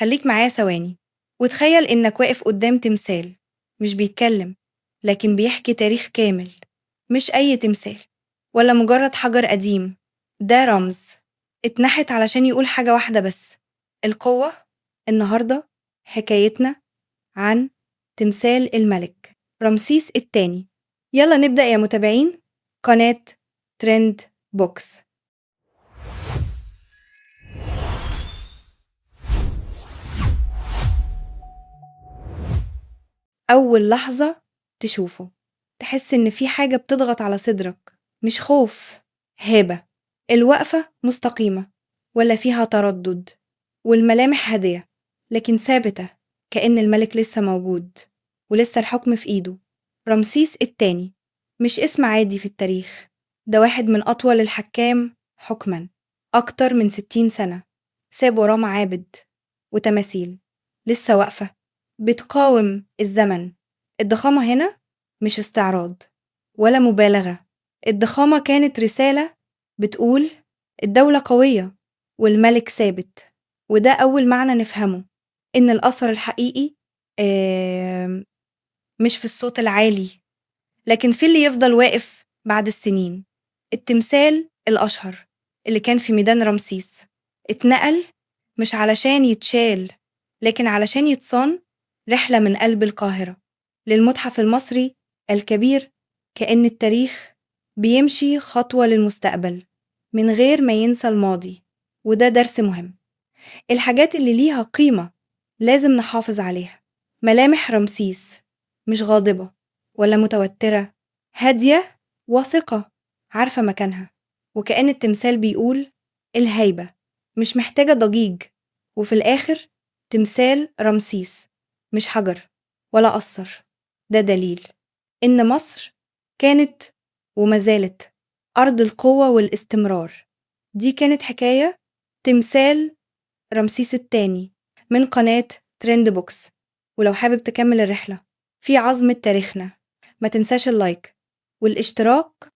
خليك معايا ثواني وتخيل إنك واقف قدام تمثال مش بيتكلم، لكن بيحكي تاريخ كامل. مش أي تمثال ولا مجرد حجر قديم، ده رمز اتنحت علشان يقول حاجة واحدة بس: القوة. النهاردة حكايتنا عن تمثال الملك رمسيس الثاني. يلا نبدأ يا متابعين قناة ترند بوكس. أول لحظة تشوفه تحس إن في حاجة بتضغط على صدرك، مش خوف، هيبة. الوقفة مستقيمة ولا فيها تردد، والملامح هادية لكن ثابتة، كأن الملك لسه موجود ولسه الحكم في إيده. رمسيس الثاني مش اسم عادي في التاريخ، ده واحد من أطول الحكام حكما، أكتر من 60 سنة. ساب وراه معابد وتماثيل لسه واقفة بتقاوم الزمن. الضخامة هنا مش استعراض ولا مبالغة، الضخامة كانت رسالة بتقول الدولة قوية والملك ثابت. وده أول معنى نفهمه، إن الأثر الحقيقي آم، مش في الصوت العالي، لكن في اللي يفضل واقف بعد السنين. التمثال الأشهر اللي كان في ميدان رمسيس اتنقل مش علشان يتشال، لكن علشان يتصان. رحلة من قلب القاهرة للمتحف المصري الكبير، كأن التاريخ بيمشي خطوة للمستقبل من غير ما ينسى الماضي. وده درس مهم، الحاجات اللي ليها قيمة لازم نحافظ عليها. ملامح رمسيس مش غاضبة ولا متوترة، هادية واثقة، عارفة مكانها، وكأن التمثال بيقول الهيبة مش محتاجة ضجيج. وفي الآخر تمثال رمسيس مش حجر ولا قصر، ده دليل إن مصر كانت وما زالت أرض القوة والاستمرار. دي كانت حكاية تمثال رمسيس الثاني من قناة ترند بوكس. ولو حابب تكمل الرحلة في عظمة تاريخنا، ما تنساش ال like والاشتراك.